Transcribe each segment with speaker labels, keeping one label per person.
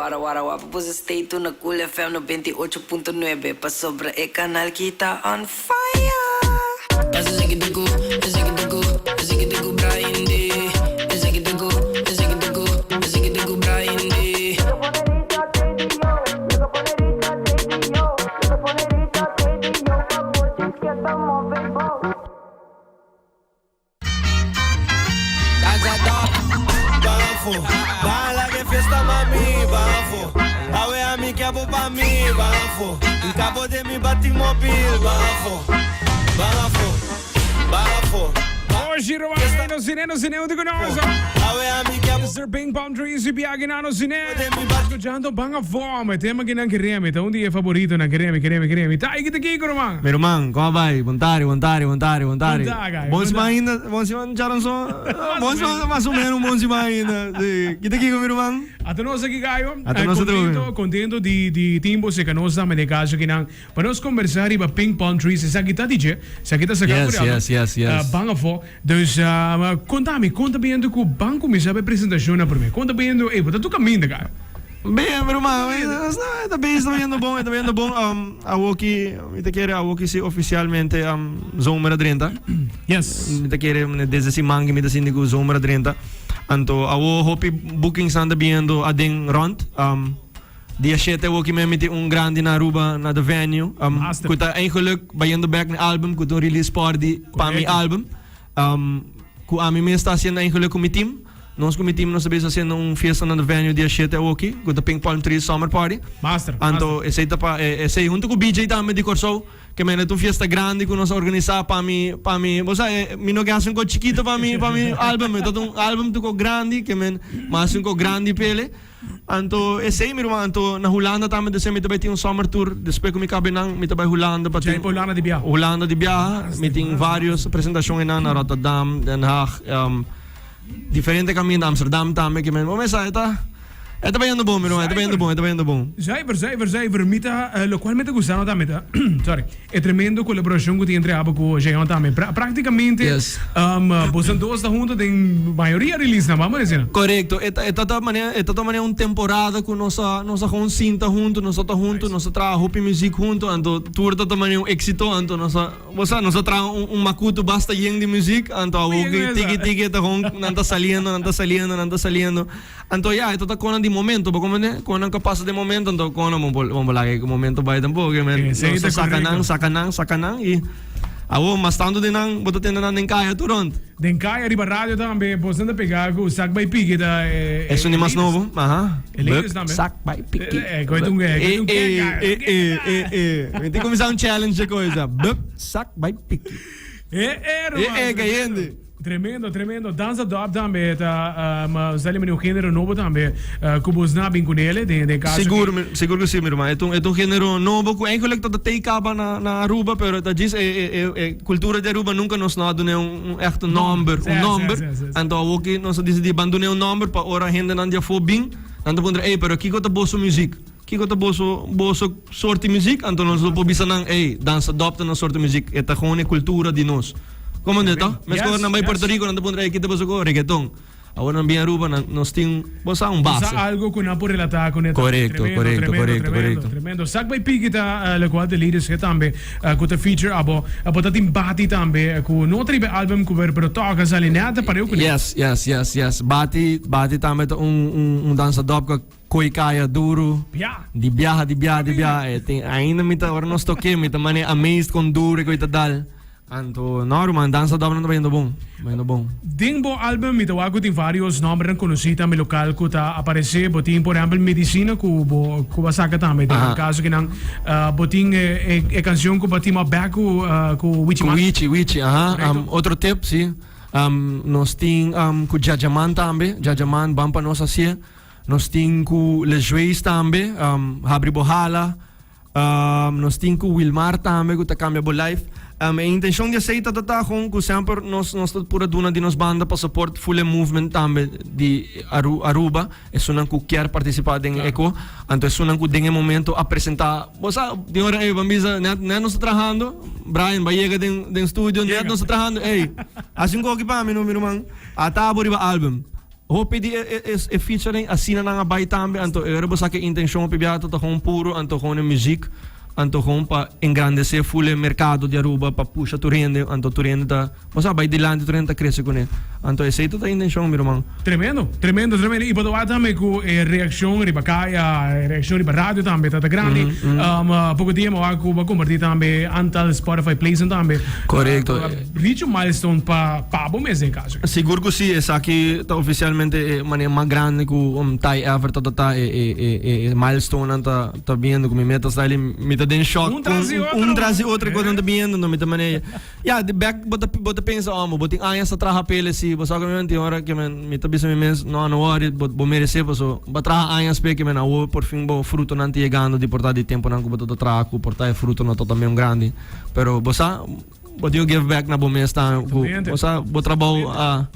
Speaker 1: Wara wara wapa boso stay tune na Cool FM 98.9 pasobra e kanal ki ta on fire!
Speaker 2: Oshi Roai no sine no sine uti kunoso. Mr. Pink Palm Trees y Biagi na no sine. Escuchando Bang Afo, me tema que nan queremi, ta un di e favorito nan queremi, queremi, queremi. Ta iki ta kiko ruman.
Speaker 3: Mi ruman, como bai? Bon tardi, bon tardi, bon tardi, bon tardi.
Speaker 2: Bon tardi,
Speaker 3: Bon
Speaker 2: bon
Speaker 3: siman
Speaker 2: tardi.
Speaker 3: ainda, bon siman djaranson.
Speaker 2: Mas
Speaker 3: Bon
Speaker 2: o
Speaker 3: siman,
Speaker 2: menos.
Speaker 3: mas o menos un bon siman ainda. Sí. Kita kiko mi ruman?
Speaker 2: Ata nos aki Gayo.
Speaker 3: Ata nos atrobe.
Speaker 2: Contento, contento di di tin bo seca nos tambe den caso kinan. Pa nos conversa riba Pink Palm Trees, esaki ta DJ, esaki ta saca
Speaker 3: Yes,
Speaker 2: por di
Speaker 3: yes, yes, yes.
Speaker 2: Ban afo. Dus conta mi, con ta biendo cu ban cuminsa pa e presentacion na prome? Con ta biendo, ey, bo ta tu caminda Gayo.
Speaker 3: Bien, mi ruman, e ta bezig, ta bayendo bon, e ta bayendo bon. Awoki, mi ta kere awoki si oficialmente zomer a drenta.
Speaker 2: Yes.
Speaker 3: Mi ta kere desde siman ki mi ta sinti ku zomer a drenta. Anto awo hopi bookingsnan ta biendo aden rond. Dia shete awoki mi a miti un grandi na Aruba na The Venue.
Speaker 2: Master.
Speaker 3: Ku ta eigenlijk bayendo bek mi album, ku ta un release party pa mi
Speaker 2: Correcto.
Speaker 3: album. Ku ami mes ta haciendo eigenlijk ku mi team. Nos ku mi team nos ta bezig haciendo un fiesta na The Venue dia shete awoki, ku ta Pink Palm Trees Summer Party.
Speaker 2: Master,
Speaker 3: Anto
Speaker 2: master.
Speaker 3: esei ta pa esei hunto ku BJ tambe di Kòrsou, ke mende ta un fiesta grandi ku nos a organisá pa mi pa mi bo sa mi no ke hasi un kos chikito pa mi pa mi album, e ta un album tuko grandi ke men mi a hasi un kos grandi p'ele. Anto esei mi ruman, anto na Hulanda tambe despues mi ta bai tin un summer tour, despues ku mi kabe nan mi ta bai Hulanda pa tin
Speaker 2: Djai pa Hulanda di biaha.
Speaker 3: Hulanda di biaha, mi tin varios presentashon einan na Rotterdam, Den Haag, diferente kaminda, Amsterdam tambe ke men, bo mesa e ta e ta bayendo bon mi ruman, e ta bayendo bon, e ta bayendo bon.
Speaker 2: Zuiver, zuiver, zuiver, mi ta lokual mi ta gusta no tambe ta sorry, e tremendo kolaborashon ku tin entre abo ku Jeon tambe. Praktikamente
Speaker 3: Yes.
Speaker 2: boso dos ta hunto den mayoria release nan, bamo desi nan.
Speaker 3: Korekto, e ta e ta ta manera e ta ta manera un temporada ku nos a nos a gewoon sinta hunto, nos a ta hunto, nos a traha hopi muzik hunto, anto tur ta ta manera un éksito, anto nos a bo sa nos a traha un un makutu basta yen di muzik, anto awor
Speaker 2: Yen
Speaker 3: tiki
Speaker 2: mesa.
Speaker 3: tiki e ta gewoon nan ta saliendo, nan ta saliendo, nan ta saliendo. Anto ya, e ta ta konan di momento, bo comprende? Konan ka pasa den momento, anto konan bo por bo por laga e momento bai tampoco, ke men
Speaker 2: Esei
Speaker 3: nos
Speaker 2: ta
Speaker 3: ta saka nan,
Speaker 2: correcto.
Speaker 3: saka nan, saka nan y awor mas tanto di nan bo ta tende nan den kaya tur rond.
Speaker 2: Den kaya riba radio tambe bosnan ta pega ku sak bai piki ta e
Speaker 3: Esun di
Speaker 2: e
Speaker 3: mas
Speaker 2: latest.
Speaker 3: nobo, aha.
Speaker 2: E latest
Speaker 3: Buk,
Speaker 2: tambe.
Speaker 3: sak bai piki.
Speaker 2: E koe ta un e koe ta un
Speaker 3: E
Speaker 2: kek,
Speaker 3: e e e e. Mi tin kuminsá un challenge ku esa. Buk, sak bai piki.
Speaker 2: E e ruman.
Speaker 3: E e kayente.
Speaker 2: Tremendo, tremendo. Danza dub tambe ta um, sali mane un genero nobo tambe uh, ku bos na bin kunele den den caso
Speaker 3: Sigur,
Speaker 2: ki.
Speaker 3: sigur ku si, mi ruman. E ta un, e ta un genero nobo ku eigenlijk ta ta tei kaba na, na Aruba, pero ta djis e, e, e, e kultura di Aruba nunka nos no a dun'é un, un ègt
Speaker 2: Nomber.
Speaker 3: nòmber,
Speaker 2: Sí,
Speaker 3: un
Speaker 2: sí,
Speaker 3: nòmber.
Speaker 2: sí, sí, sí.
Speaker 3: Anto awor ki nos a disidí ban dun'é un nòmber pa ora hendenan di afó bin, nan ta puntra, ey, pero kiko ta boso muzik? Kiko ta boso boso sorti muziek? Anto nos lo por bisa nan, ey, dansa dòp ta nos sorti muziek. E ta gewoon e kultura di nos. Komo ne to? Meskos nan bai Puerto Rico nan ta puntra, ey, ki ta boso ko? Reggaeton. Awor nan bin Aruba nan nos tin, bo sa, un
Speaker 2: Bo sa
Speaker 3: base.
Speaker 2: algo ku nan por relatá ku ne tambe.
Speaker 3: Korekto,
Speaker 2: Tremendo,
Speaker 3: korekto,
Speaker 2: tremendo,
Speaker 3: korekto,
Speaker 2: tremendo,
Speaker 3: korekto.
Speaker 2: tremendo. Sak bai piki ta lokual The Ladies Hit tambe ku ta feature abo. Abo ta tin Bati tambe ku no ta riba e album ku pero tòg a sali nèt pareu ku ne.
Speaker 3: Yes, yes, yes, yes. Bati, Bati tambe ta un un un dansa dòp ku a Koi kaya duru.
Speaker 2: Bia.
Speaker 3: Di biaha, di biaha, di biaha. E tin, ainda mi ta, ora nos toke, mi ta mane amazed kon duru e koi ta dal. Anto, no ruman, dansa dòp nan ta bayendo bon. Bayendo bon.
Speaker 2: Den bo album mi ta wak ku tin varios nombernan konosí tambe lokal ku ta aparesé. Bo tin por ehèmpel Medicina ku bo ku bo a saka tambe. Den
Speaker 3: Aha.
Speaker 2: kaso kinan bo tin e e kanshon ku bo a team up back ku ku Wichi
Speaker 3: Ku
Speaker 2: Man.
Speaker 3: Wichi, Wichi, aha.
Speaker 2: Korekto.
Speaker 3: Otro tip, si. Nos tin ku Djajaman tambe. Djajaman, ban pa nos hasié. Nos tin ku Lejuez tambe, Habri bo hala. Nos tin ku Wilmar tambe ku ta kambia bo life. E intenshon di esei ta ta gewoon ku semper nos nos ta pura duna di nos banda pa support full e movement tambe di Aruba, esunnan ku kier partisipa den e eko. Anto esunnan ku den e momento a presenta, bo sa tin ora ey ban bisa net net nos ta trahando, Brian bai yega den den studio net nos ta trahando, ey hasi un koki pa mi no mi ruman, a ta abo riba album. Hopi di e e e featuring asina nan a bai tambe anto e ora bo sa ke intencion hopi biaha ta ta gewoon puro anto gewoon e muziek anto gewoon pa engrandece full e mercado di Aruba pa pusha tur hende anto tur hende ta bo sa bai dilanti tur hende ta crece cune anto esey ta ta intencion mi ruman.
Speaker 2: Tremendo, tremendo, tremendo. Y bo ta wak tambe cu e reaccion riba caya, e reaccion riba radio tambe ta ta grandi. Poco dia mi a wak cu bo a comparti tambe antal Spotify plays tambe.
Speaker 3: Correcto.
Speaker 2: Reach un milestone pa pa bo mes den caso.
Speaker 3: Sigur cu si, esaki ta oficialmente e manera mas grandi cu Tai ever ta ta e e e e milestonenan ta ta biendo cu mi meta style mi ta den shock
Speaker 2: Un tras di otro.
Speaker 3: Un tras di otro e cosnan ta biendo no mi ta manera ya di bek bo ta bo ta pensa oh bo tin añas ta traha p'el si bo sa cu mi tin ora ke men mi ta bisa mi mes no no worry bo bo merece paso bo a traha añas p'e ke men awo por fin bo frutonan ta yegando di por ta di temponan cu bo ta ta traha cu por ta e fruto no ta ta meun grandi pero bo sa Bo tin give back na bo mes tambe ku
Speaker 2: Exactamente.
Speaker 3: o sea bo trabou a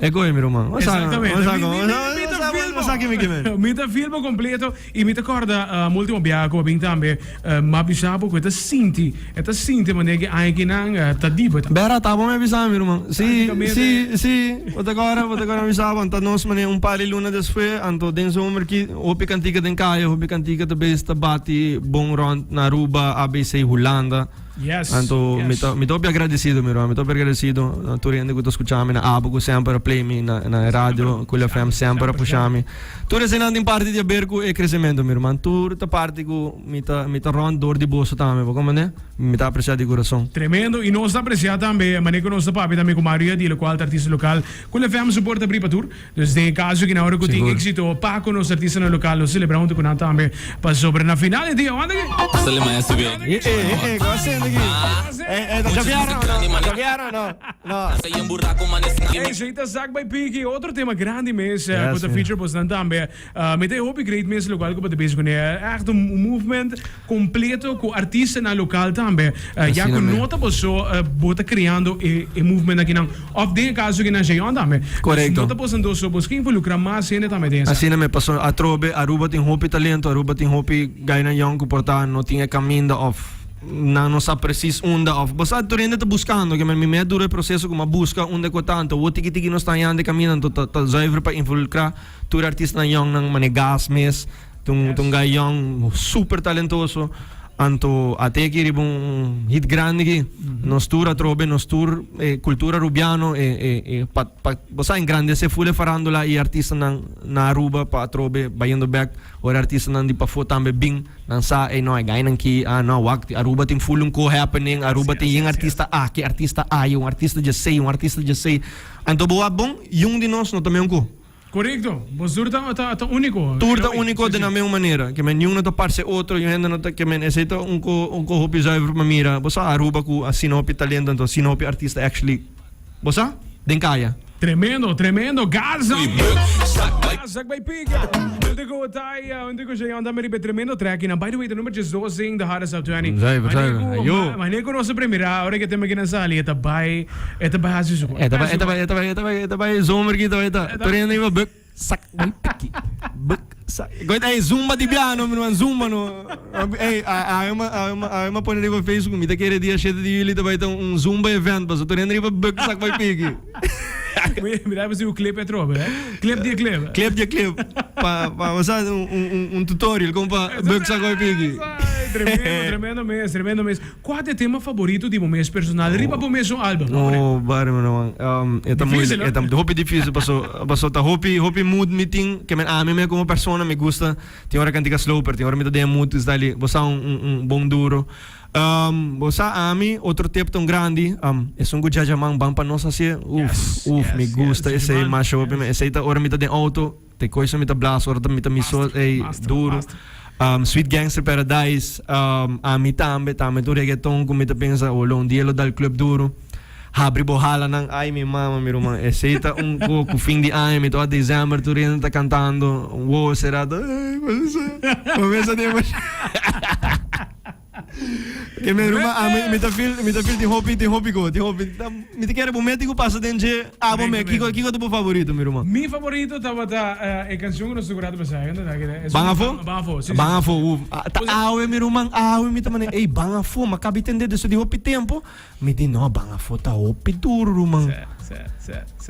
Speaker 3: e koe mi ruman. O sa
Speaker 2: Exactamente.
Speaker 3: o sa
Speaker 2: Mi-
Speaker 3: o
Speaker 2: mi-
Speaker 3: sa
Speaker 2: mi- mi ta
Speaker 3: o sa
Speaker 2: filmo.
Speaker 3: o sa ki mi ke men.
Speaker 2: Mi ta filmo completo y mi ta corda um, ultimo biaha cu a bin tambe uh, m'a bisa bo cu e ta sinti, e ta sinti manera ki aña kinan uh, ta dibo ta.
Speaker 3: Bera ta bo me bisa mi ruman. Si
Speaker 2: Prácticamente.
Speaker 3: si si bo ta corda bo ta corda mi bisa bo anto nos mane un par di luna despues anto den zomer ki hopi cantica den caya hopi cantica ta bes ta bati bon rond na Aruba ABC Hulanda.
Speaker 2: Yes,
Speaker 3: Anto
Speaker 2: yes.
Speaker 3: mi ta mi ta hopi agradecido mi ruman, mi ta hopi agradecido na tur hende ku ta skucha mi na abo ku semper a play mi na na e radio Cool FM semper a pusha mi. Tur eseinan tin parti di haber ku e kresementu mi ruman, tur ta parti ku mi ta mi ta rònt dor di boso tambe, bo komprende? Mi ta apresia di kurason.
Speaker 2: Tremendo y nos ta aprecia tambe manera cu nos ta papia tambe cu Mario Yadil cual ta artista local Cool FM su porta abri pa tur. Dus den e caso aki na ora cu tin
Speaker 3: Sigur.
Speaker 2: exito pa cu nos artistanan local nos celebra hunto cu nan tambe pasobra na final di dia wanda ki
Speaker 4: Sale maestro bien.
Speaker 3: Eh eh eh, ko sende ki? Eh eh, ta chaviara o no? Chaviara o no? No.
Speaker 2: Ey, esey ta Zak by Piki, otro tema grandi mes
Speaker 3: Yes,
Speaker 2: cu ta
Speaker 3: man.
Speaker 2: feature bosnan tambe. Mi ta e hopi great mes locual cu bo ta bezig cune. Echt un movement completo cu artistanan local tambe. Ya
Speaker 3: Asina
Speaker 2: cu
Speaker 3: mes.
Speaker 2: no ta boso bo ta creando e e movement akinan of den e caso akinan Jeon tambe.
Speaker 3: Correcto.
Speaker 2: No ta boso dos so, boso ke involucra mas hende tambe den esaki.
Speaker 3: Asina mes paso atrobe Aruba tin hopi talento, Aruba tin hopi gainan yong cu por ta no tin e caminda of nan no sa precies unda of bo sa tur hende ta buscando ke men mi mes dura e proceso cu mi a busca unda cu ta anto awor tiki tiki nos ta hañando e caminda anto ta ta zuiver pa involucra Tur artistanan yong nan mane Gas mes ta un ta un guy yong super talentoso anto ate aki riba un hit grandi aki nos tur atrobe nos tur e cultura Rubiano e e e pa pa bo sa engrandece full e farandula y artistanan na Aruba pa atrobe bayendo bek ora e artistanan di pafo tambe bin nan sa ey no e guynan ki ah no wak Aruba tin full un ko happening Aruba tin yen artista aki artista ayo un artista djesey un artista djesey anto bo wak bon yun di nos no ta meun ku.
Speaker 2: Korekto, bos tur ta ta ta úniko.
Speaker 3: Tur ta úniko den nan meun manera. Ke men niun no ta parse otro, niun hende no ta ke men esei ta un ko un ko hopi zuiver pa mira. Bo sa Aruba ku asina hopi talento anto asina hopi artista actually bo sa den kaya.
Speaker 2: Tremendo, tremendo, Gaza! Gaza bai pika! Hunte ku Tai, hunte ku Jeon tambe riba e tremendo track nan. By the way, ta number 12 den The Hottest Top 20.
Speaker 3: Zuiver, zuiver. Ayo!
Speaker 2: Mane ku nos ta premira ora ku e tema kinan sali e ta bai. E ta bai hasi su
Speaker 3: E ta bai, e ta bai, e ta bai, e ta bai, e ta bai zomer ki ta bai ta. Tur hende iba buk, sak, bai piki. Buk, sak. Goit ey zumba di bia no, mi ruman, zumba no. Ey, awe mi, awe mi, awe mi a pone riba Facebook, mi ta kere dia shete di juli ta bai ta un zumba event, paso tur hende riba buk, sak, bai piki.
Speaker 2: Mi ta hasi un clip atrobe, eh? Clip di e clip.
Speaker 3: Clip di e clip. Pa, pa, o sea, un, un, un tutorial kon pa buk, sak, bai piki.
Speaker 2: Tremendo, tremendo mes, tremendo mes. Kua ta e tema favorito di bo mes personal riba bo mesun album?
Speaker 3: Oh, bari mi ruman. Um, e ta
Speaker 2: Difícil,
Speaker 3: moeilijk, e ta hopi difícil paso, paso ta hopi, hopi mood mi tin, ke men ami me como persona mi gusta, tin ora cantica slow, pero tin ora mi ta den e mood dali, bo sa un, un, un bon duro. Um, bo sa ami, otro tip ta un grandi, um, esun ku Jajaman ban pa nos hacié, uf,
Speaker 2: Yes,
Speaker 3: uf, mi
Speaker 2: yes,
Speaker 3: gusta
Speaker 2: yes,
Speaker 3: esei
Speaker 2: Jajaman,
Speaker 3: masha hopi,
Speaker 2: yes.
Speaker 3: esei ta ora mi ta den auto, Te koisa mi ta blas ora ta mi ta mi so ey duro. Um, Sweet Gangster Paradise, um, ami tambe, tambe tur reggaeton ku mi ta pensa, olo un dia lo dal club duro. Habri bo halanan, ay mi mama, mi ruman, esey ta un ko ku fin di aña, mi ta wak december tur hende ta cantando, wo sera ta, ay, mesa di emoshon. Ke mi ruman, ami, mi ta feel, mi ta feel tin hopi, tin hopi ko, tin hopi. Mi ta kere bo meti ku pasa den dje abo me. Kiko, kiko ta bo favorito, mi ruman?
Speaker 2: Mi favorito tabata e kanshon ku nos ta kurá ta pasa.
Speaker 3: Ban afó?
Speaker 2: Ban afó, si, si.
Speaker 3: Ban afó, uf. Ta awe, mi ruman, awe mi ta manera, ey, ban afó. Mi a kabi tende despues di hopi tempu. Mi di, no, ban afó ta hopi duru, ruman.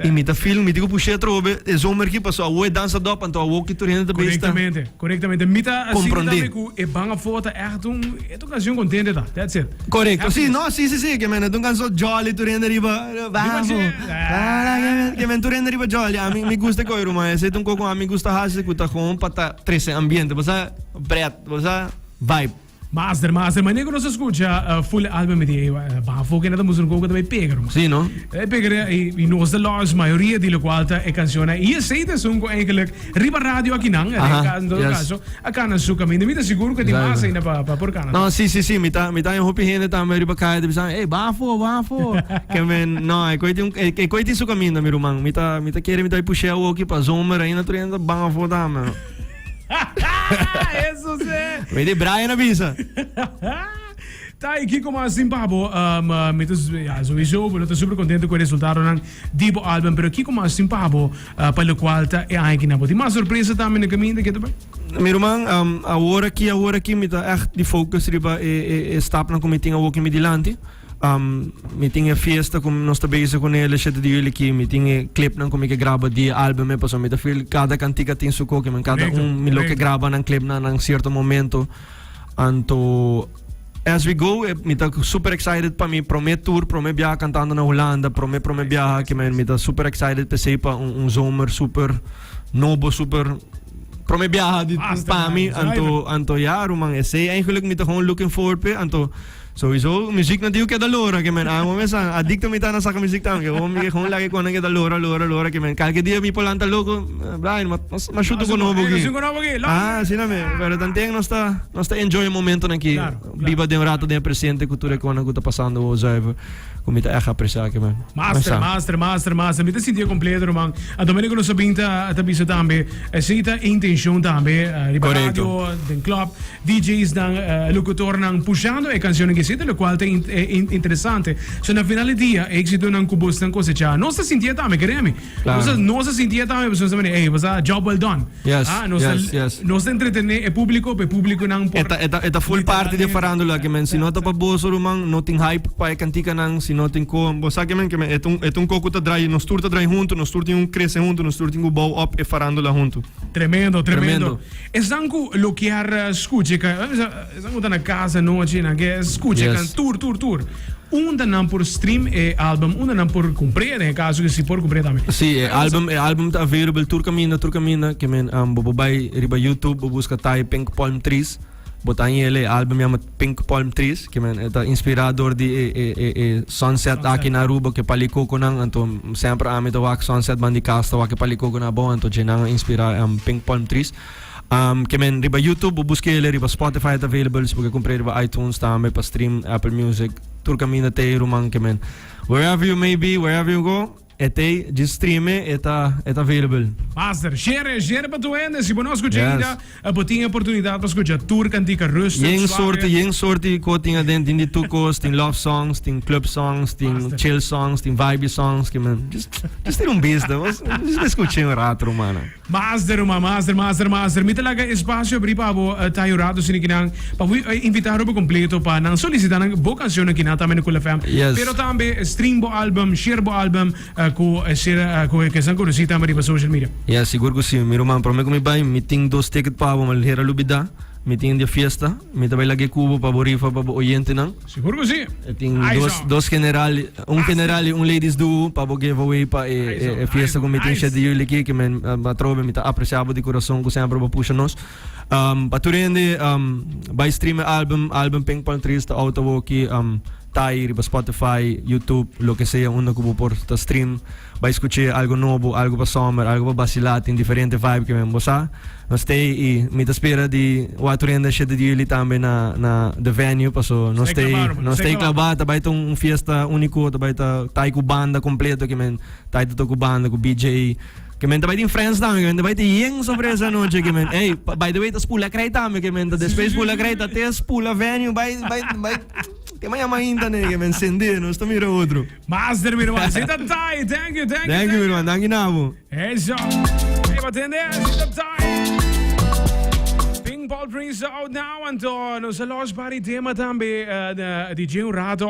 Speaker 3: I mi ta feel mi tin ku push'é atrobe e zomer aki paso awo e dansa dòp anto awo ki tur hende ta bes ta
Speaker 2: Korektamente, korektamente. Mi ta sinti
Speaker 3: komprondé.
Speaker 2: tambe ku e ban afó ta ègt un e ta un kanshon kontente ta. That's it.
Speaker 3: Korekto. Si,
Speaker 2: Happiness.
Speaker 3: no, si, si, si. Ke men e ta un kanshon jolly tur hende riba
Speaker 2: Riba
Speaker 3: vamos.
Speaker 2: dje.
Speaker 3: Ah, ke men tur hende riba jolly. Ami mi gusta e koi ruman. Esei ta un kos ku ami gusta hasi ku ta gewoon pa ta trese ambiente. Bo sa pret, bo sa vibe.
Speaker 2: Master, master, manera ku nos a skucha full album di Bafo kende ta mustra un koko ta bai pega ruman.
Speaker 3: Sí, no?
Speaker 2: E pega i nos ta los mayoria di lokual ta e kanshonnan i esei ta esun ku eigenlijk riba radio akinan, en todo kaso, a kana su kaminda. Mi ta sigur ku tin mas ainda pa por kana.
Speaker 3: No, sí, sí, sí, mi ta mi ta haña hopi hende tambe riba kaya ta bisa, ey, Bafo, Bafo. Ke men, no, e koi tin e koi tin su kaminda, mi ruman. Mi ta mi ta kere mi ta bai push'é awoki pa zomer ainda tur hende ta ban afó tambe.
Speaker 2: Eso se.
Speaker 3: Mi di Brian a bisa.
Speaker 2: Tai, kiko mas tin pa bo? Um, mi ta, ja, sowieso, bo lo ta super contento cu e resultadonan di bo album, pero kiko mas tin pa bo, uh, pa locual ta e aña kinan? Bo tin mas sorpresa tambe na caminda, ke ta bay?
Speaker 3: Mi ruman, um, awor aki, awor aki mi ta echt di focus riba e, e, e stapnan cu mi tin awor ki mi dilanti. Mi tin e fiesta ku nos ta bezig kuné el shete di juli aki. Mi tin e clipnan ku mi ke graba di e álbum e pasobra mi ta feel kada kantika tin su koki men kada un mi lo ke graba nan clipnan nan sierto momento. Anto as we go mi ta super excited pa mi prome tour, prome biaha kantando na Hulanda, prome prome biaha ke men mi ta super excited p'esei pa un un zomer super nobo super prome biaha di pa mi. Anto anto ya ruman esei eigenlijk mi ta gewoon looking forward p'e anto. Sowieso muziek na diu keda lora ke men amo mes an adicto mi ta na saka muziek tambe ke mi ke gewoon laga e konan keda lora lora lora ke men kalke dia mi por lanta loko Brian ma ma shuto ku nobo aki ah asina mi pero tanten nos ta nos ta enjoy e momentonan aki biba den un rato den e presente ku tur e konan ku ta pasando wou zuiver ku mi ta ègt apresia ke men
Speaker 2: Master master master master mi ta sinti e kompleto ruman anto manera ku nos a bin ta ta bisa tambe esei ta e intencion tambe riba radio den club. DJsnan, locutornan pushando e cancionnan ki esei, locual ta interesante. So na final di dia, e exitonan cu bosnan cosecha, nos ta sintié tambe, kere mi.
Speaker 3: Claro.
Speaker 2: Nos ta, nos ta sintié tambe, pasobra nos ta mira, ey, bo sa, job well done.
Speaker 3: Yes,
Speaker 2: Ah, nos ta,
Speaker 3: yes, yes.
Speaker 2: nos ta entretene e publico, pa e publiconan por
Speaker 3: E ta, e ta, e ta full parti di e farándula, ke men si no ta pa boso ruman, no tin hype pa e kantikanan, si no tin ko, bo sa ke men, ke men, e ta un, e ta un ko ku ta drai, nos tur ta drai huntu, nos tur tin ku krese huntu, nos tur tin ku bou op e farándula huntu.
Speaker 2: Tremendo, tremendo.
Speaker 3: Tremendo.
Speaker 2: Esnan ku lo kier skucha e ka, esnan ku ta na kas anochi nan ke skucha e
Speaker 3: Yes.
Speaker 2: kan tur tur tur. Unda nan por stream e album, unda nan por kumpr'é den e kaso ku si por kumpr'é tambe.
Speaker 3: Sí, e album, e album ta available tur kaminda, tur kaminda. Ke men, um, bo por bai riba YouTube, bo buska Tai Pink Palm Trees, bo ta haña el, e album yama Pink Palm Trees, ke men e ta inspirá dor di e, e, e, e sunset aki na Aruba, ke pal'i kokonan, anto semper ami ta wak sunset ban di kas ta wak e pal'i kokonan abou, anto dje nan a inspirá um, Pink Palm Trees. Um, ke men riba YouTube bo buska el, riba Spotify ta available, si bo ke kumpr'é riba iTunes tambe pa stream, Apple Music, tur kaminda t'ei ruman, ke men wherever you may be, wherever you go, E t'ei djis streame e ta e ta available.
Speaker 2: Master, shere, shere pa tur hende. Si bo no a skucha
Speaker 3: Yes.
Speaker 2: ainda, bo tin e oportunidat pa skucha tur kantika rustig,
Speaker 3: Yen
Speaker 2: suave.
Speaker 3: sorte, yen sorte ko tin aden, tin di tur kos, tin love songs, tin club songs, tin
Speaker 2: Master.
Speaker 3: chill songs, tin vibey songs, ke men just just tira un bista, bos just bai skucha un rato rumannan.
Speaker 2: Master ruman, master, master, master. Mi ta laga espasio abrí pa bo ta un rato sini kinan pa bo invitá Aruba completo pa nan solicitá nan bo cancionnan kinan tambe na Cool FM.
Speaker 3: Yes.
Speaker 2: Pero tambe stream bo album, share bo album cu ser cu esnan conocí tambe riba social media.
Speaker 3: Yes, sigur cu si. Mi ruman, prome cu mi bai, mi tin dos ticket pa bo, ma lihera lubida. Mi tin di e fiesta, mi ta bai laga e cubo pa bo rifa pa bo oyentenan.
Speaker 2: Sigur cu si.
Speaker 3: E tin
Speaker 2: Ai
Speaker 3: dos,
Speaker 2: zo.
Speaker 3: dos general, un general y un ladies duo pa bo give away pa e,
Speaker 2: Ai zo,
Speaker 3: e, e fiesta
Speaker 2: ai
Speaker 3: cu mi tin
Speaker 2: nice.
Speaker 3: shete juli aki, ke men atrobe mi ta aprecia bo di curason cu semper bo pusha nos. Um, pa tur hende, um, bai stream e album, album Pink Palm Trees ta out awoki, um, ta ahí riba Spotify, YouTube, loke sea unda cu bo por ta stream. Bai scuche algo nobo, algo pa summer, algo pa basila, tin diferente vibe ke men bo sa. Nos tei y mi ta spera di wak tur hende shete di juli tambe na na the venue paso nos
Speaker 2: Stay
Speaker 3: tei
Speaker 2: klabá, ruman,
Speaker 3: nos
Speaker 2: stay
Speaker 3: tei
Speaker 2: klabá.
Speaker 3: klabá, ta bai ta un fiesta unico, ta bai ta tai cu banda completo ke men tai ta toca cu banda cu BJ ke men ta bai tin friends tambe ke men ta bai tin yen sorpresa anochi ke men ey by the way ta spula krei tambe ke men ta despues spula krei ta te spula venue bai bai bai te maña mainta ne ke men sende nos ta mira otro.
Speaker 2: Master mi ruman, zita tai, thank you, thank you.
Speaker 3: Thank you mi ruman, danki na bo.
Speaker 2: Eso. Hey, wat in there, zita tai. Pink Paul Prince out now, anto nos a los bari tema tambe, uh, DJ un rato.